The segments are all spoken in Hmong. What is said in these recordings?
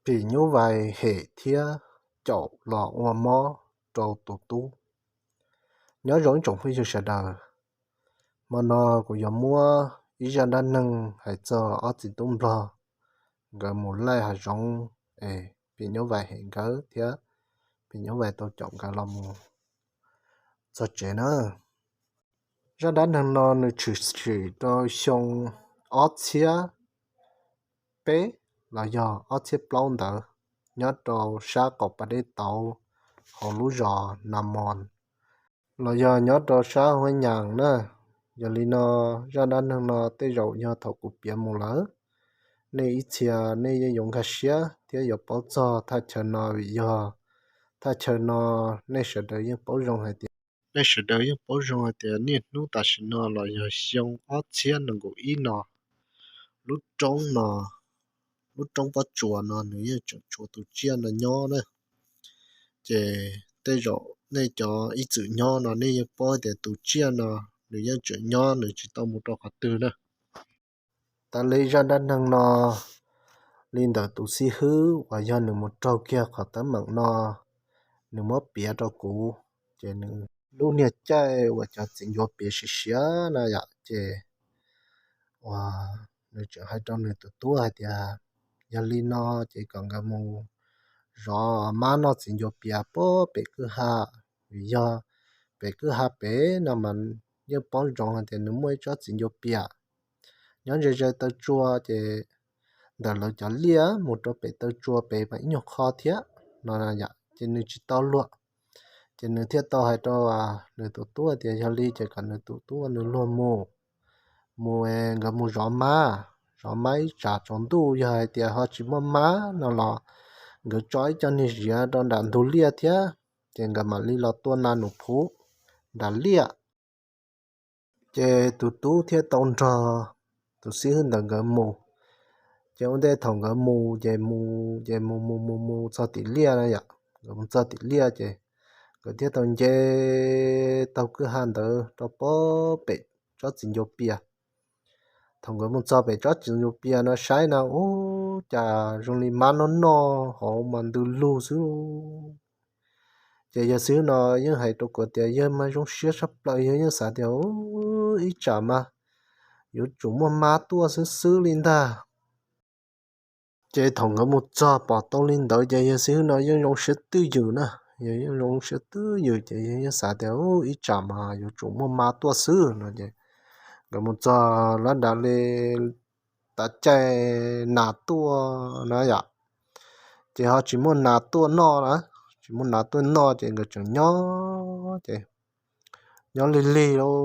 Phim nyuj vais hem thiab caum los ua mob rau tus tub. Nyob zoo ib tsoom phooj ywg sawv daws, hmo no kuv yuav muab ib zaj dab neeg hais txog ob txiv tub nplog nkawd mus laij hav zoov es phim nyuj vais hem nkawd thiab phim nyuj vais tau caum nkawd los mus txog tsev na. Zaj dab neeg no nws tshwm sim rau xyoo ob txhiab peb los yog ob txhiab plaub ntawd, nyob rau sab qaum pas dej tauv hauv lub zos Nas Mos los yog nyob rau sab Huab Nyas na. Yog li no, zaj dab neeg no tej zaum yog thaum kuv piav mus lawm, nej ib txhia nej yeej yuav nkag siab thiab yuav paub txog thaj chaw no vim yog thaj chaw no nej sawv daws yeej paub zoo hais tias, nej sawv daws yeej paub zoo hais tias niaj hnub tam sim no los yog xyoo ob txhiab nees nkaum ib no, lub roob no, lub roob pob tsuas no nws yeej tseem tshuav tus tsiaj no nyob na. Ces tej zaum nej cov ib txwm nyob no nej yeej paub tias tus tsiaj no nws yeej tseem nyob, nws tsis tau mus rau qhov twg na. Tas li zaj dab neeg no, li ntawm tus xib hwb uas yog nws mus raug kiag qhov teeb meem no, nws muab piav rau kuv, ces nws lub niag caij uas cov txiv ncuav piav siav siav na yom, ces uas nws tseem hais rau nws tus tub hais tias, yog li no ces kom nkawd mus zov mab noj txiv ncuav pias puag pem kwj ha, vim yog pem kwj ha pem no mas yeej paub zoo hais tias nws muaj ib tsob txiv ncuav pias nyob ze ze taw tsua, ces ntawm lawv cov liaj mus rau pem taw tsua pem mas ib nyuag qho thiab no yom, ces nws tsis tau luag. Ces nws thiaj tau hais rau nws tus tub tias yog li ces kom nws tus tub nws luag mus, mus nkawd mus zov mab, zov mab ib tsam tsaus ntuj yog hais tias ho tsis muaj mab no los nkawd tso ib co niag ziav rau nram ntug liaj thiab, ces nkawd mam li los tua nas num phuv nram liaj. Ces tus tub thiaj tau nrog tus xib hwb ntawd nkawd mus. Ces ua ntej thaum nkawd mus ces mus ces mus mus mus mus txog tim liaj na yom, nkawd mus txog tim liaj ces nkawd thiaj tau nce taug kwj ha ntawd rau puag pem tsob txiv ncuav pias. Thaum nkawd mus txog pem tsob txiv ncuav pias no saib no ub cas zoo li mab noj noj hauv mas ntws lug xwb. Ces yawg xib hwb no yeej hais rau kuv tias yawg mas zoo siab tshaj plaws, yawg yeej xav tias ib tsam mas yuav tsum muaj mab tuaj xwb xwb li ntag. Ces thaum nkawd mus txog pom tau li ntawd ces yawg xib hwb no yeej zoo siab twj ywm na, yawg yeej zoo siab twj ywm ces yawg yeej xav tias ib tsam mas yuav tsum muaj mab tuaj xwb no ces nkawd mus txog lab dav li tav caij nas tuaj na yom, ces ho tsis muaj nas tuaj noj na, tsis muaj nas tuaj noj ces nkawd tseem nyob ces nyob lig lig lauj,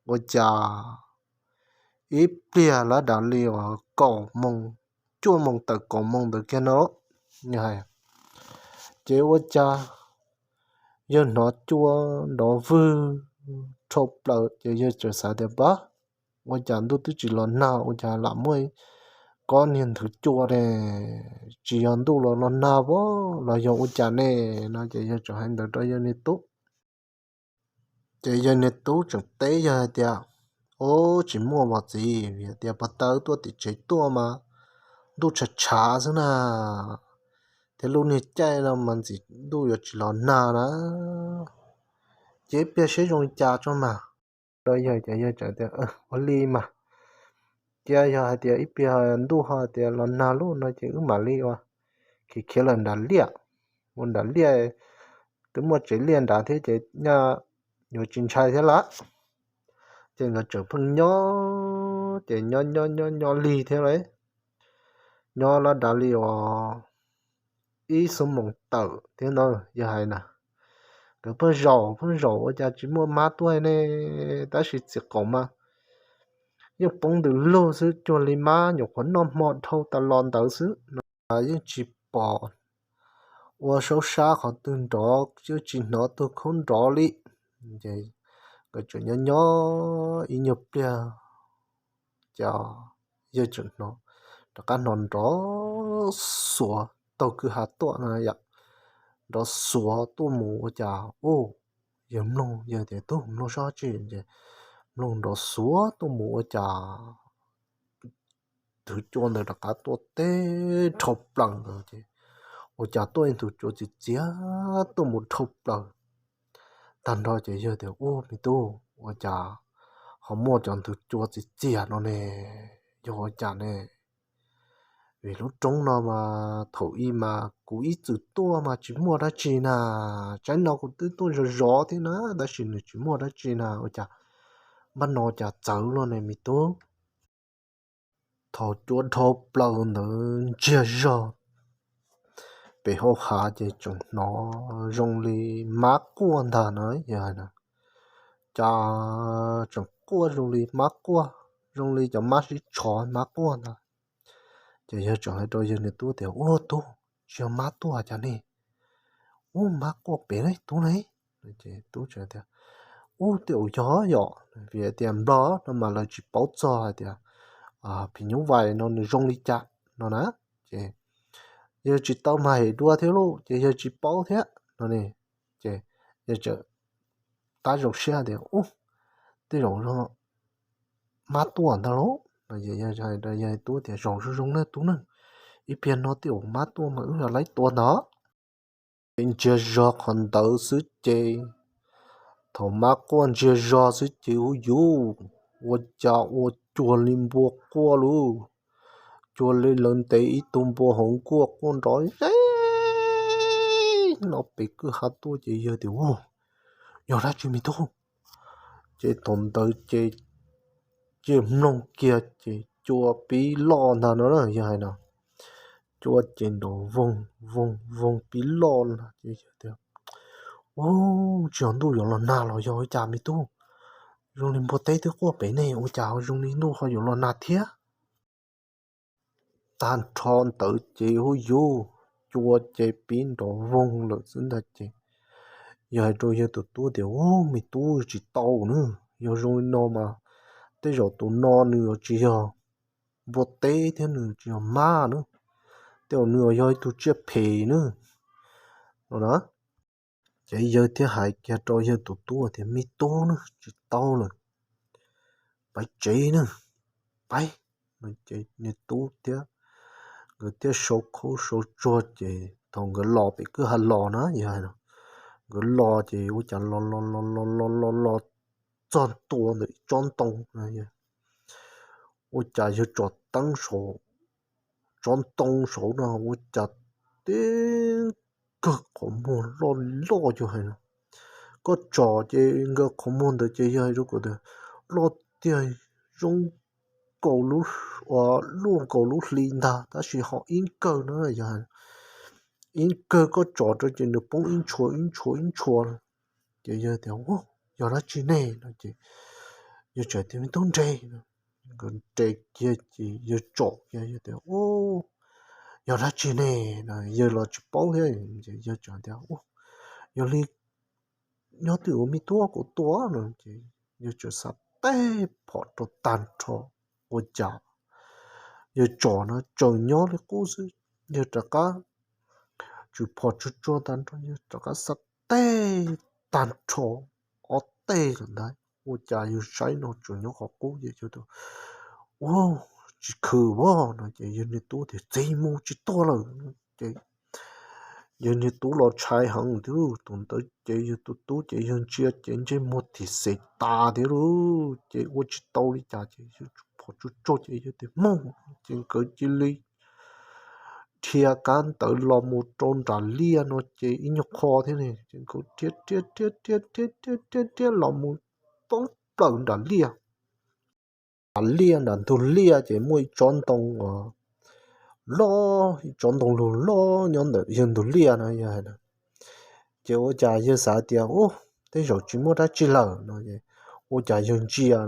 ua cas ib pliag lab dav li uas kaum moos, cuaj moos tawm kaum moos ntawd kiag no, ces ua cas yawg hnov cua nrov vwg rhau plaws ces yawg txawm xav tias pab, ua cas ntuj twb tsis los nag ua cas lam muaj kob niag nthwv cua ne, tsis yog ntuj los los nag pab los yog ua cas ne no ces yawg tseem hais ntawd rau yawg niag tub. Ces yawg niag tub tseem teb yawg hais tias, ub, tsis muaj os txiv, vim tias pog taw tuaj tim tsev tuaj mas ntuj tshav tshav xwb na, thiab lub niag caij no mas ntxim ntuj yuav tsis los nag na, ces ib pliag seb zoo li cas tso mas. Rau yawg ces yawg tseem tias ua li mas, cia yog hais tias ib pliag ntuj ho tias los nag lawm no ces wb mam li ua, khiav khiav lawm nram liaj, ua nram liaj, twb muaj tsev liaj nrad thiab ces nyaj yuav tsis ntshai thiab lawm. Ces nkawd tseem pheej nyob ces nyob nyob nyob nyob lig thiab lauj, nyob lab dav li uas ib xuab moos tawm thiab ntawd yawg hais na. Nkawd pheej zaum pheej zaum ua cas tsis muaj mab tuaj ne, tab sis txiv qaum mas yeej poob ntws lug xwb, cuag li mab nyuam qhuav noj hmo dhau tas los ntawd xwb no, yeej tsis pom ua saub sab qhov twg nrov, yeej tsis hnov tus khaub nrov li. Ces nkawd tseem nyob nyob ib nyuag pliag ces yawg tseem hnov, rov qab hnov nrov xuav taug kwj ha tuaj no yom, nrov xuav tuaj mus ua cas ub, yawg mloog yawg tias tub mloog saib tsi ces mloog nrov xuav tuaj mus ua cas ntug cua ntawd rov qab tuaj teb dhau plaws ntawd ces ua cas tuaj ib ntug cua txias txias tuaj mus dhau plaws tag nrho ces yawg tias, Ua me tub, ua cas ho muaj cov ntug cua txias txias no ne? Yog ua cas ne? Vim lub roob no mas thaum ub mas kuv ib txwm tuaj mas tsis muaj dab tsi na, tsaib no kuv twb tuaj zov zov thiab na, tab sis nws tsis muaj dab tsi na, ua cas npaj no cas txawv luaj ne me tub? Thaum cua dhau plaws ntawd ntsiag zog pem hauv hav ces tseem hnov zoo li mab quaj ntag no yog hais no. Cas tseem quaj zoo li mab quaj, zoo li cov mab sib tshov mab quaj ntag. Ces yawg tseem hais rau yawg niag tub tias, Ua tub, tsis yog mab tuaj cas ne? Ub, mab quaj pem ne tub ne. Ces tub tias, Ub, tej zaum yog yom, vim tias nplog no mas lawv tsis paub txog hais tias phim nyuj vais no nws zoo li cas no na. Ces yawg tsis tau mag hem dua thiab lauj, ces yawg tsis paub thiab no ne. Ces yawg tseem tab zoo siab tias, Ub, tej zaum mab tuaj ntag lauj. Yawg tub tias, Zoo zoo zoo na tub ne, ib pliag no tej zaum mab tuaj mas wb yog laib tua ntag. Ces ntsiag zog qhov ntawd xwb ces, thaum mab quaj ntsiag zog xwb ces hu yuv, ua cas ua cuag li npua quaj lauj, cuag li lawv ntes ib tug npua hauv nkuaj quaj nrov zes no pem kwj ha tuaj ces yawg tias, Ua, yog dab tsi me tub? Ces thaum ntawd ces cia mloog kiag ces cua pib loj ntag no na yog hais no. Cua ces nrov voog voog voog pib loj ntag ces yawg tias, Ua, tsis yog ntuj yuav los nag los yog ua cas me tub? Zoo li npua teb twb quaj pem ne, ua cas zoo li ntuj ho yuav los nag thiab? Tag nrho ntawd ces hu yuv, cua ces pib nrov voog lawm xwb ntag ces yawg hais rau yawg tus tub tias, Ub, me tub, tsis tau na, yog zoo li no mas tej zaum tus no nws yuav tsis yog npua teb thiab nws tsis yog mab na, tej zaum nws yuav yog ib tug tsiaj phem na no na. Ces yawg thiaj hais kiag rau yawg tus tub tias, Me tub na, tsis tau lawm, peb tsev na, peb. Ces niag tub thiab nkawd thiaj sau khub sau tsuag ces thaum nkawd los pem kwj ha los na yog hais no, nkawd los ces ua cas los los los los los los los txog ntua ntawm ib tsob ntoo no, ua cas yawg tsom teeb saum tsob ntoo saud no ua cas tib nkawg qhov muag loj loj yog hais no. Koj tsom ces nkawg qhov muag ntawd ces yawg hais rau kuv tias, Loj tiag, zoo nkaus lub, luaj nkaus lub hli ntag tab sis ho ib nkawg no yog ib nkawg koj tsom rau ces nws poob ib ntshua ib ntshua ib ntshua. Ces yawg tias, Ua, yog dab tsi ne no ces yawg txawm tias, Me tub nres. Nkawd nres kiag ces yawg tsom kiag yawg tias, Ua, yog dab tsi ne? Yawg los tsis paub thiab. Yawg txawm tias, Ua, yog li nyob twj ywm me tub, kuv tua no ces yawg txawm xa teb phom rau tag nrho. Ua cas yawg tsom no tsaws nyob li qub xwb, yawg rov qab tsuj phom tsuj tsuag tag nrho yawg rov qab xa teb tag nrho ob teg lawm ntag. Ua cas yawg saib no tsuas nyob qhov qub ces yawg tias, Ua, tsis khwm voj no ces yawg niag tub tias, Txiv, mus tsis tuag lawm. Ces yawg niag tub los tshais heev thiab, tus ntawd ces yawg tus tub ces yawg ntsia ces ntsej muag thim xev tas thiab lauj, ces ua tsis tau li cas ces yawg tsuj phom tsuj tsuag ces yawg tias, Mus. Ces nkawd cia li dhia kab ntawd los mus rau nram liaj no ces ib nyuag qho thiab ne ces nkawd dhia dhia dhia dhia dhia dhia dhia los mus poob plaws nram liaj. Nram liaj, nram ntug liaj ces muaj ib tsob ntoo uas loj, ib tsob ntoo lug loj nyob ntawm yawg ntug liaj no yog hais no. Ces ua cas yawg xav tias, Ub, tej zaum tsis muaj dab tsi lawm no, ua cas yawg ntsia,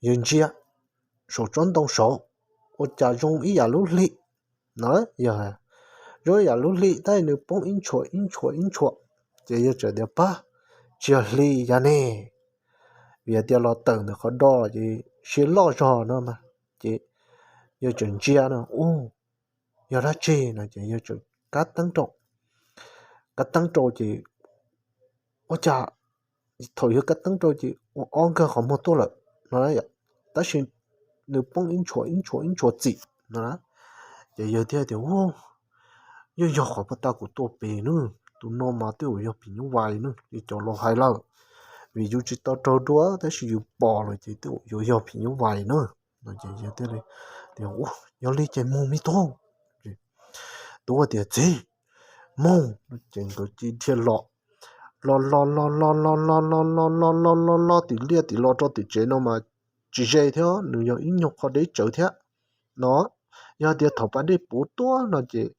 yawg ntsia saum tsob ntoo saud, ua cas zoo ib yam lub hli no, yog zoo ib yam lub hli tab sis nws poob ib ntshua ib ntshua ib ntshua. Ces yawg txawm tias, Pab, tsis yog hli yam ne, vim tias los tawm ntawm qhov do ces siab loj zog no mas. Ces yawg txawm ntsia no, Ub, yog dab tsi no ces yawg txawm kab teeb rau, kab teeb rau ces ua cas thaum yawg kab teeb rau ces ua ob nkawg qhov muag tuaj lawm no, tab sis nws poob ib ntshua ib ntshua ib ntshua txim no na. Ces yawg thiaj tias, Ub, yeej yog qhov pag tag kuv tua pem na, tus no mas twb yog phim nyuj vais na, li cov laus hais lawm, vim yus tsis tau raug dua tab sis yus pom lawm ces twb yog phim nyuj vais na. Ces yawg thiaj li tias, Ub, yog li ces mus me tub. Tub tias, Txiv, mus. Ces nkawd cia li dhia los, los los los los los los los los los los los los tim liaj tim los rau tim tsev no mas tsis ze thiab, nws yog ib nyuag qho deb tsawv thiab no. Yog tias thaum pas dej puv tuaj no ces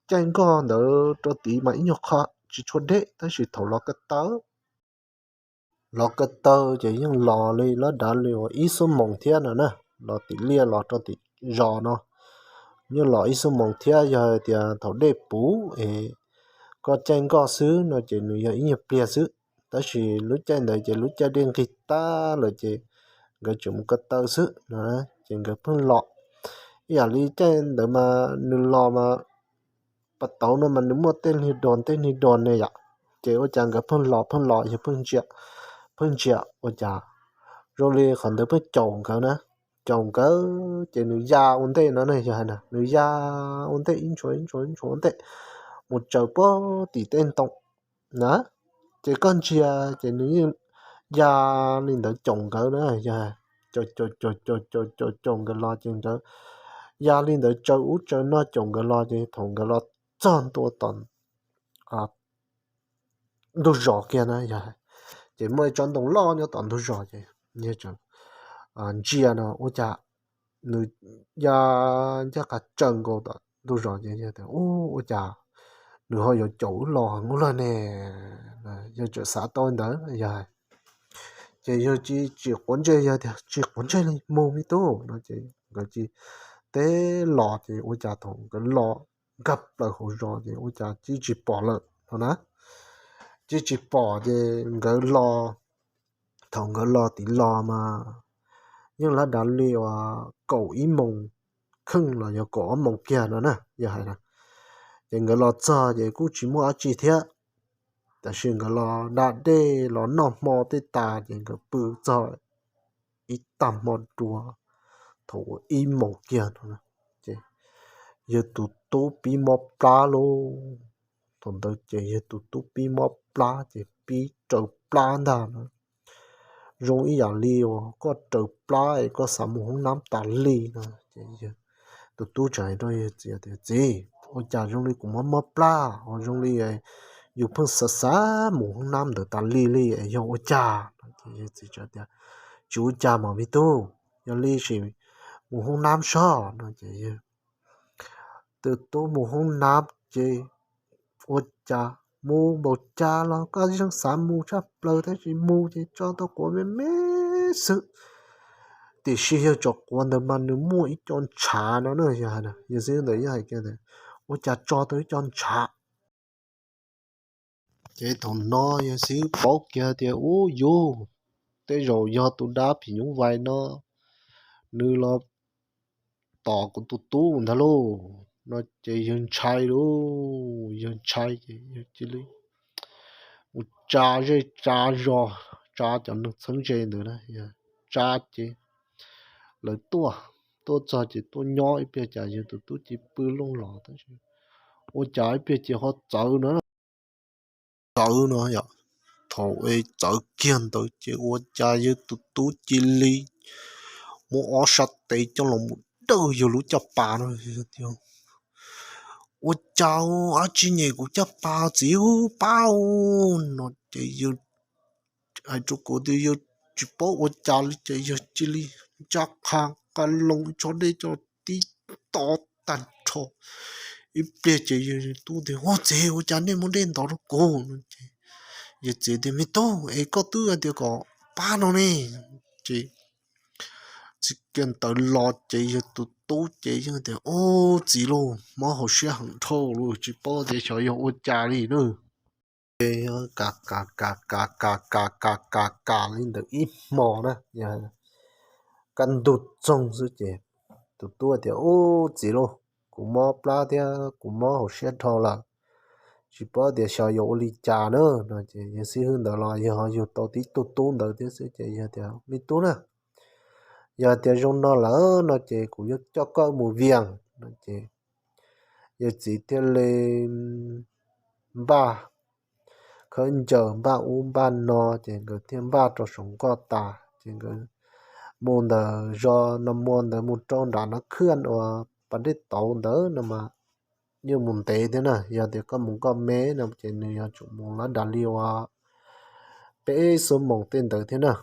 caij nkoj ntawd rau tid mas ib nyuag qho tsis tshua deb, tab sis thaum los ko taw, los ko taw ces yeej los li lab dav li uas ib xuab moos thiab no na, los tim liaj los rau tim zos no yeej los ib xuab moos thiab. Yog tias thaum dej puv es koj caij nkoj xwb no ces nws yog ib nyuag pliag xwb, tab sis lub caij ntawd ces lub caij dej nqig tag lawm ces nkawd tseem mus ko taw xwb no, ces nkawd pheej los. Ib yam li caij ntawd mas nws los mas pas tauv no mas nws muaj tej niag dog tej niag dog ne yom, ces ua cas nkawd pheej los pheej los yog pheej ntsia, pheej ntsia ua cas zoo li qhov ntawd pheej caum nkawd na, caum nkawd ces nws ya ua ntej no ne, yog hais na nws ya ua ntej ib ntshua ib ntshua ib ntshua ua ntej mus tsaws puag tim tej ntoo na, ces koj ntsia ces nws yeej ya li ntawd caum nkawd na, yog caum caum caum caum caum caum caum nkawd los ces nkawd ya li ntawd tsaws ub tsaws no caum nkawd los ces thaum nkawd los txog ntua tom ntug zos kiag na, yog ces muaj ib tsob ntoo loj nyob tom ntug zos ces ntsia no ua cas nws ya ncaj qha tsaws nkaus tom ntug zos ces yawg tias, Ub, ua cas nws ho yuav caum wb los heev ua luaj ne? Yawg txawm xav tau ntawd yog ces yawg tsis tsis quav ntsej, yawg tias, Tsis quav ntsej li, mus me tub no ces nkawd cia li teb los ces ua cas thaum nkawd los nkag plaws hauv zos ces ua cas cia li tsis pom lawm no na. Cia li tsis pom ces nkawd los, thaum nkawd los tim los mas yeej lab dav li uas kaum ib moos kheej los yog kaum ob moos kiag no na, yog hais na. Ces nkawd los txog ces kuj tsis muaj dab tsi thiab, tab sis nkawd los da dej los noj hmo tej tas ces nkawd pw txog ib tag hmo dua thaum ib moos kiag no ces yawg tus tub pib mob plab lauj. Thaum ntawd ces yawg tus tub pib mob plab ces pib raws plab ntag no. Zoo ib yam li uas koj raws plab es koj xav mus hoob nab tas li no ces yawg tus tub txawm hais rau yawg txiv tias, Txiv, ua cas zoo li kuv mob mob plab ho zoo li yus pheej xav xav mus hoob nab ntawd tas li li es yog ua cas no? Ces yawg txiv txawm tias, Tsis ua cas mas me tub, yog li sim mus hoob nab soj no ces yawg tus tub mus hoob nab ces ua cas mus npaum cas los koj yeej xav mus tshaj plaws tab sis mus ces tso tau quav me me xwb. Tiam sis yawg tsom quav ntawd mas nws muaj ib co ntshav no na, yawg xib hwb ntawd yeej hais tias, Ua cas tso tau ib co ntshav? Ces thaum no yawg xib hwb paub kiag tias, Ub yus, tej zaum yog tus dab phim nyuj vais no nws los tom kuv tus tub ntag lauj no ces yawg ntshai lauj. Yawg ntshai ces yawg cia li mus tsa zej tsa zos, tsa cov neeg txheeb ze ntawd na, tsa ces lawv tuaj, tuaj txog ces tuaj nyob ib pliag cas yawg tus tub cia li pw looj los tab sis ua cas ib pliag ces ho txawv no, txawv no yom. Thaum es txawv kiag ntawd ces ua cas yawg tus tub cia li muab ob sab tes coj los mus dawj yawg lub caj pas no tias, Ua cas dab tsi nyem kuv caj pas txiv, pab no ces yawg hais rau kuv tias yawg tsis paub ua cas li ces yawg cia li ncaj qha nqa loo ib tsob dej coj tib to tag nrho. Ib pliag ces yawg tub tias, Ua txiv, ua cas nej muab dej ntov rau kuv no ces yawg txiv tias, Me tub, es koj twb hais tias kom pab no ne. Ces txiv kiag ntawd los ces yawg tus tub ces yeej tias, Ub txiv lauj, mob hauv siab heev dhau lawm, tsis paub tias xyov yog ua cas li na. Ces yawg kam kam kam kam kam kam kam kam kam li ntawd ib hmo na, kaj ntug txoog xwb ces tus tub tias, Ub txiv lauj, kuv mob plab thiab kuv mob hauv siab dhau lawm, tsis paub tias xyov yuav ua li cas na no ces yawg xib hwb ntawd los yawg ho yug tau tib tug tub ntawd thiab xwb ces yawg tias, Me tub na, Yog tias zoo no lawm no ces kuv yuav coj koj mus vias no ces yawg txiv thiaj li npaj khawb ncaws npaj ub npaj no ces nkawd thiaj npaj rau saum nkoj tas ces nkawd mus ntawm zos no muaj ntawd mus rau nram Nab Khwj uas pas dej tauv ntawd no mas yeej mus ntev thiab na. Yog tias koj mus nkoj me no ces nws yuav tsum mus lawm dav li uas peb xuab moos tej ntawd thiab na,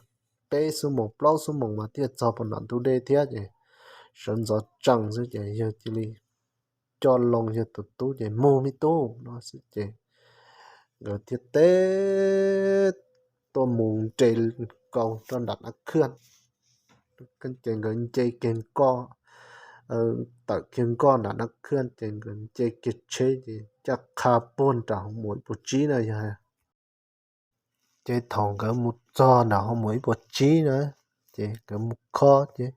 peb xuab moos plaub xuab moos mas thiaj txog puag nram ntug dej thiab ces sawv ntxov tsees xwb ces yawg cia li coj loo yawg tus tub ces mus me tub no xwb ces nkawd thiaj teb tuaj mus nres nkaus rau nram Nab Khwj ces nkawd nce kiag nkoj, tawm kiag nkoj nram Nab Khwj ces nkawd nce kiag tsheb ces caj qha puag nram hoo mom ib puas tsib na yog. Ces thaum nkawd mus txog nram hoo mom ib puas tsib na ces nkawd mus khob ces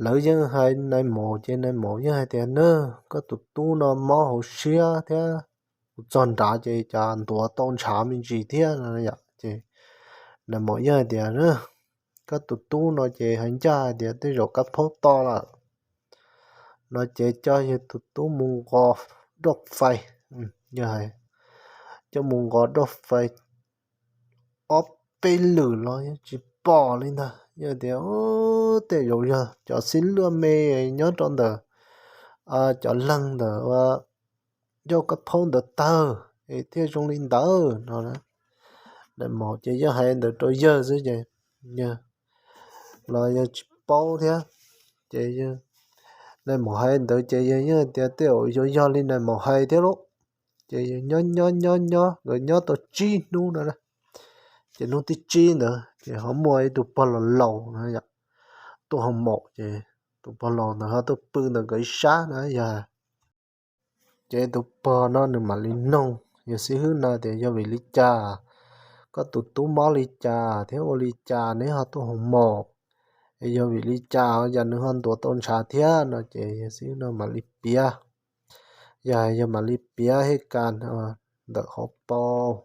lawv yeej hais nais maum ces nais maum yeej hais tias na, koj tus tub no mob hauv siab thiab, kuv txog nrad ces cas ntuav tau ntshav me ntsis thiab no yom ces nais maum yeej hais tias na, koj tus tub no ces hais ncaj hais tias tej zaum kab phaub to lawm no ces coj yawg tus tub mus nqos doj fais, yog coj mus nqos doj fais ob peb lwm los yeej tsis pom li ntag. Yog tias tej zaum yog cov xib luaj me nyob rau ntawm cov leeg ntawm ua ncauj kab phaub ntawd tawg es thiaj zoo li ntawd no. Nais maum ces yog hais ntawd rau yawg xwb ces yawg los yawg tsis paub thiab ces nais maum hais ntawd ces yawg yeej tias tej zaum yuav yog li nais maum hais thiab lauj. Ces yawg nyob nyob nyob nyob nkawd nyob tau tsib hnub no ces hnub thib tsib ntawd ces ho muaj ib tug pog laus laus no yom tuaj hoo mom ces tus pog laus ntawd ho tuaj pw ntawm nkawd ib sab na yog ces tus pog no nws mam li noog yawg xib hwb no tias yog vim li cas, koj tus tub mob li cas thiab ua li cas neb ho tuaj hoo mom, es yog vim li cas yam nws ho ntuav tau ntshav thiab no ces yawg xib hwb no mam li piav. Yog yawg mam li piav hib kas ntawm hauv paus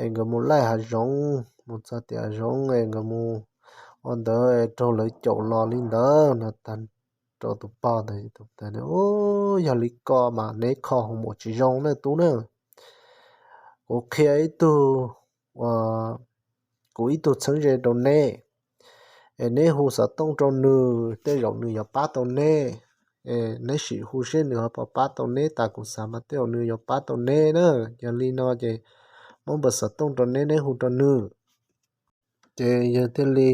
es nkawd mus laij hav zoov mus txog tiam zoov es nkawd mus ua ntawd es raug lawv caum los li ntawd no tag rau tus pog ntawd, yog li ko mas neb kho hoo mom tsis zoo na tub na. Kuv qhia ib tug, kuv ib tug txheeb ze rau neb, es neb hu xov tooj rau nws tej zaum nws yuav pab tau neb. Neb sim hu seb nws ho puas pab tau neb tas, kuv xav mas tej zaum nws yuav pab tau neb na. Yog li no ces muab npawb xov tooj rau neb, neb hu rau nws. Ces yawg thiaj li,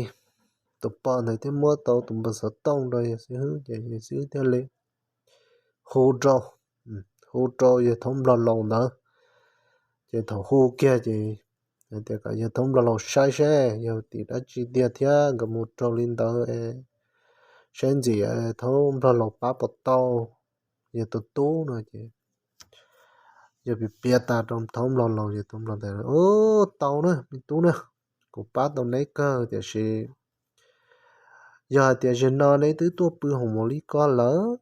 tus pog ntawd thiaj muab tau tus npawb xov tooj rau yawg xib hwb ces yawg xib hwb thiaj li hu rau, hu rau yawg thaub nplog laus ntawd. Ces thaum hu kiag ces hais tias kom yawg thaub nplog laus saib seb yog tim dab tsi tiag thiab nkawd mus raug li ntawd, saib ntxim thaub nplog laus pab puas tau yawg tus tub no ces yawg piav piav tas rau thaub nplog laus, yawg thaub nplog laus tias, Ub, tau na me tub na, kuv pab tau neb kawg, tiam sis yog hais tias zaum no neb twb tuaj pw hoos maum li ko lawm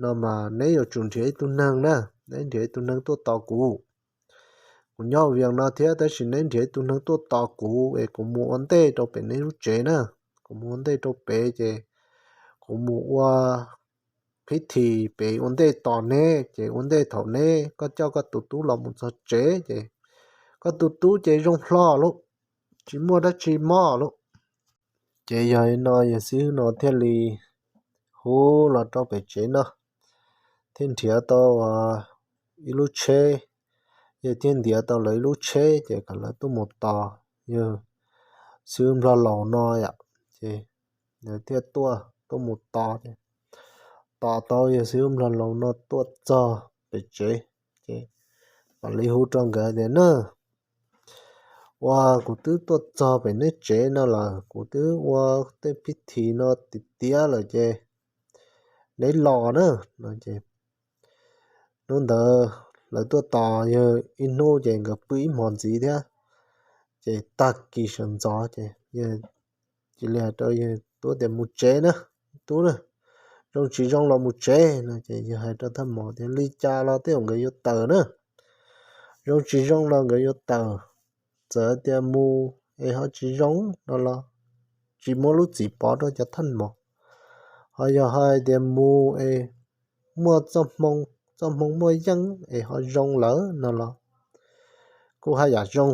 no mas neb yuav tsum nrhiav ib tug neeg na, neb nrhiav ib tug neeg tuaj tos kuv. Kuv nyob vias no thiab, tab sis neb nrhiav ib tug neeg tuaj tos kuv es kuv mus ua ntej rau pem neb lub tsev na. Kuv mus ua ntej rau pem ces kuv mus ua phib this pem ua ntej tos neb, ces ua ntej thaum neb koj coj koj tus tub los mus txog tsev ces koj tus tub ces zoo hlo lauj, tsis muaj dab tsi mob lauj. Ces yog li no yawg xib hwb no thiaj li hu los rau pem tsev no, thiaj nrhiav tau ib lub tsheb, yawg thiaj ntiav tau lawv ib lub tsheb ces kom lawv tuaj mus tos yawg xib hwb nplog laus no yom. Ces lawv thiaj tuaj tuaj mus tos, tos tau yawg xib hwb nplog laus no tuaj txog pem tsev, ces mam li hu rau nkawd tias, Na, ua kuv twb tuaj txog pem neb tsev no lawm, kuv twb ua tej phib this no tiav tiav lawm ces neb los na. Hnub ntawd lawv tuaj tos yawg ib hnub ces nkawd pw ib hmos ntxiv thiab, ces tag kis sawv ntxov ces yawg cia li hais rau yawg tub tias, Mus tsev na tub na, zoo tsis zoo los mus tsev no. Ces yawg hais rau thaj maum tias, Li cas los tej zaum nkawd yuav tawm na, zoo tsis zoo los nkawd yuav tawm, txawm tias mus es ho tsis zoo no los tsis muab lub txim pov rau cov thaj maum. Ho yog hais tias mus es muaj txoj hmoo, txoj hmoo muaj yeej es ho zoo lawm no los kuj haj yam zoo.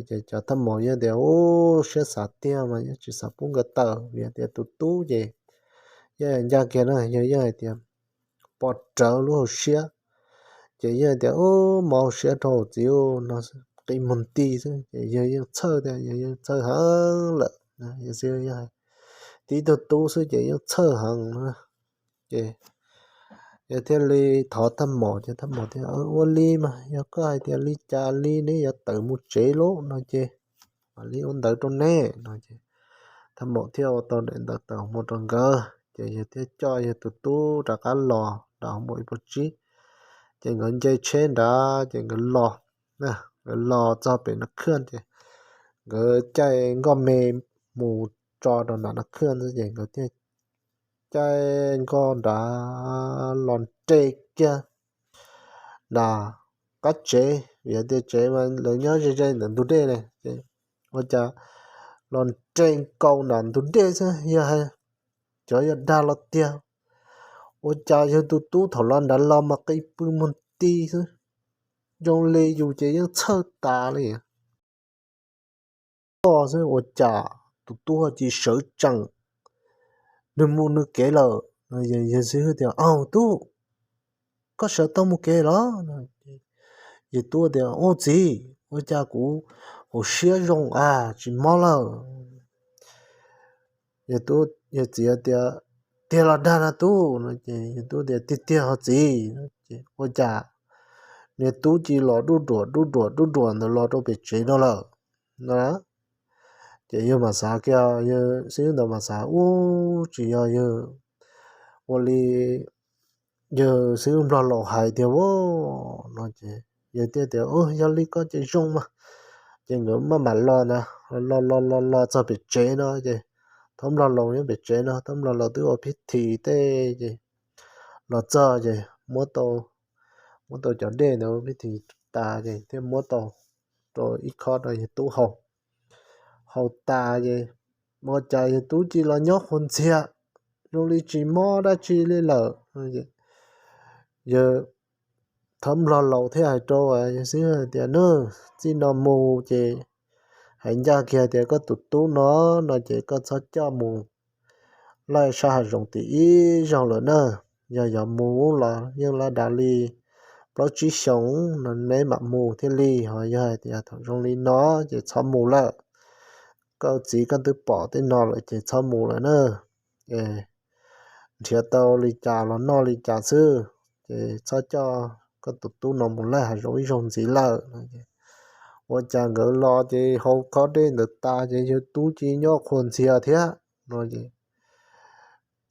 Ces cov thaj maum yeej tias, Ub, siab xav tiag mas yeej tsis xav pub nkawd tawm, vim tias tus tub ces yeej ncaj kiag na, yog yeej hais tias pom rawv lub hauv siab, ces yeej tias, Ub, mos hauv siab rau hauv txiv no, qi muag nti xwb. Ces yawg yeej txhawj tias, yawg yeej txhawj heev lawm. Tib tug tub xwb ces yeej txhawj heev na. Ces yawg thiaj li thov thaj maum, ces thaj maum tias, Ua li mas yog koj hais tias li cas li neb yuav tawm mus tsev lauj no ces mam li ua ntawd rau neb no ces thaj maum thiaj ua tau daim ntawv tawm mus rau nkawd, ces yawg thiaj coj yawg tus tub rov qab los nram hauv ib puas tsib. Ces nkawd nce tsheb nrad ces nkawd los, nkawd los txog pem Nas Khaj ces nkawd caij nkoj me mus tso rau nram Nas Khaj xwb ces nkawd thiaj caij nkoj nrad los nres kiag nram qab tsev, vim tias tsev mas lawv nyob ze ze ntawm ntug dej ne. Ces ua cas los nres nkaus nram ntug dej xwb, yog cov yog dag los tiag, ua cas yawg tus tub thaum los nrad los mas qi pw muag ti xwb, zoo li yus ces yeej txhawj tas li. Koj xwb ua cas tus tub ho cia sawv tsees, nws mus nws kev lawm. Yawg xib hwb tias, Au tub, koj sawv tau mus kev los? Yawg tub tias, Ua txiv, ua cas kuv hauv siab zoo a, tsis mob lawm. Yawg txiv tias, Tiag los dag na tub no ces yawg tub tias, Tiag tiag ho txiv. Ces ua cas niag tub cia los dub duam dub duam dub duam ntawd los rau pem tsev no lawm no. Ces yawg mam xav kiag, yawg xib hwb ntawd mam xav, Ub, tsis yog yawg, ua li yawg xib hwb nplog laus hais tiag a no ces yawg thiaj tias, Yog li koj ces zoo mas. Ces nkawd maj mam los na, los los los los txog pem tsev no ces thaub nplog laus nyob pem tsev no, thaub nplog laus twb ua phib this tej ces los txog ces muab tau, muab tau cov dej ntawd ua phib this tas ces thiaj muab tau rau ib khob rau yawg tub haus. Haus tas ces ua cas yawg tub cia los nyob qhuav ntxiag, zoo li tsis mob dab tsi li lawm. Yawg thaub nplog laus thiaj hais rau yawg xib hwb tias, Nws txij no mus ces hais ncaj kiag tias koj tus tub no, no ces koj txhob coj mus laij sab hav zoov tim ib zaug lawm na. Yog yuav mus los yeej laj dav li plaub tsib xyoos no neb mam mus thiaj li, ho yog hais tias thaum zoo li no ces txhob mus lawm. Koj txiv koj twb pom tej no lawm ces txhob mus lawm na. Nrhiav tau li cas los noj li cas xwb, ces txhob coj koj tus tub no mus laij hav zoov ib zaug ntxiv lawm. Ua cas nkawd los ces haus khob dej ntawd tas ces yawg tub cia nyob qhuav ntxiag thiab no.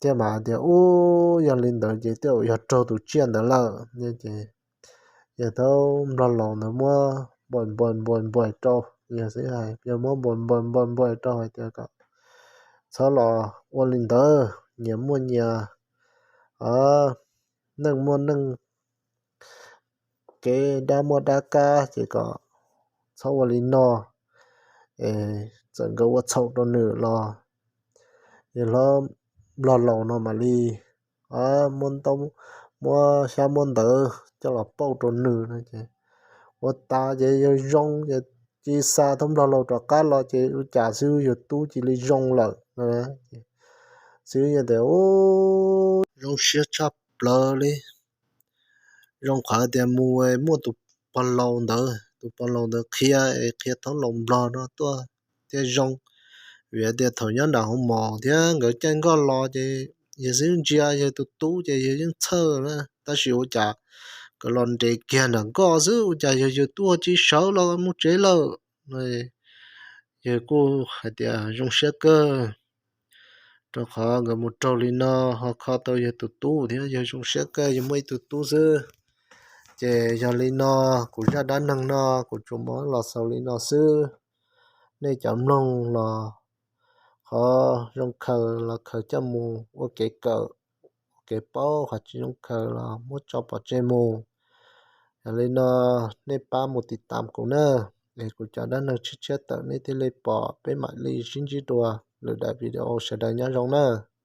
Thiaj mam tias, Ub, yog li ntawd ces tej zaum yog raug tus tsiaj ntawd lawm. Ces yawg thaub nplog laus ntawd muab npuais npuais npuais npuais rau, yawg xib hwb hais, yawg muab npuais npuais npuais npuais rau hais tias kom txhob los ua li ntawd, nyias muaj nyias neej muaj neej, kev dab muaj dab kab, ces kom txhob ua li no. Txawm nkawd ua txhaum rau nws los yawg hlob nplog laus no mam li muab ntaub, muab xyab muab ntawv coj los pauj rau nws no ces ua tas ces yawg zoo ces cia xa thaub nplog laus rov qab los ces ua cas xwb yawg tub cia li zoo lawm. Xwb yawg tias, Ub, zoo siab tshaj plaws li. Zoo qhov tias mus muaj tus pog laus ntawd, tus pog laus ntawd qhia es qhia thaub laus nplog no tuaj thiaj zoo. Vim tias thaum nyob nram hoo mos thiab nkawd caij nkoj los ces yawg xwb ntsia yawg tus tub ces yawg yeej txhawj na, tab sis ua cas nkawd los nres kiag nram nkoj xwb ua cas yawg yawg tuaj tsis sawv los mus tsev lawm. Yawg kuj hais tias zoo siab kawg, rau qhov nkawd mus raug li no ho kho tau yawg tus tub thiab yawg zoo siab kawg yawg muaj ib tug tub xwb. Ces yog li no, kuv zaj dab neeg no kuv tsuas muab los xaus li no xwb. Nej cov mloog los qhov zoo khaws los khaws coj mus ua kev kawm, ua kev paub, qhov tsis zoo khaws los muab tso pov tseg mus. Yog li no, nej pab mus tiv tam kuv na, es kuv cov dab neeg tshiab tshiab tawm nej thiaj li pom, peb mam li sib ntsib dua. lwm daim video, sawv daws nyob zoo nawb.